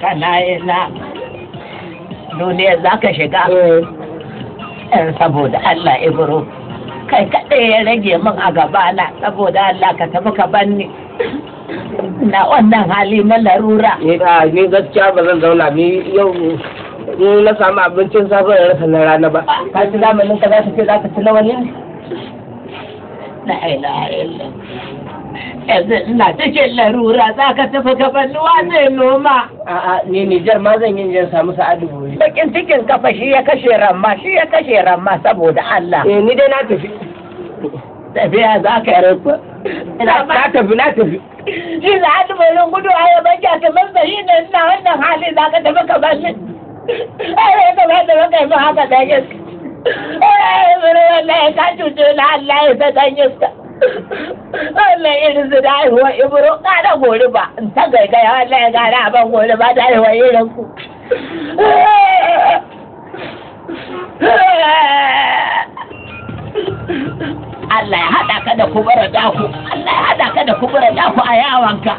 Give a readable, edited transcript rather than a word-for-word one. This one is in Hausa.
Kana ina duniya za ka shiga? Saboda Allah Ibro, kai kaɗai ya rage min a gabana, saboda Allah ka tafi ka banni na wannan hali na larura. Ni gaskiya ba zan zauna ni yau ni na samu abincin safe da rasa na rana ba. Ka ci zamanin ka za ka ce za ka ci na wani ne? La ilaha illallah. Yanzu ina cikin larura za ka tafi ka banni, wa zai noma? A'a, ni Nijar ma zan yi in samu Sa'adu Bori. Bakin cikin kafa shi ya kashe Ramma, shi ya kashe Ramma, saboda Allah. Eh, ni dai na tafi. Tafiya za ka yi? Na tafi, na tafi. Shi Sa'adu Borin gudu a yaban kyatumin sa shi ne ina wannan hali za ka tafi ka banni. Ai ya kamata ba kai mu haka dan iska. Ai bari, wallahi ka cuce na, Allah ya sa dan iska. Wannan irin su da haihuwa Ibro ƙara gori ba in ta gaigaya, wallahi gara ban gori ba da haihuwa irin ku. Allah ya haɗa ka da kubura daku, Allah ya haɗa ka da kubura daku a yawanka.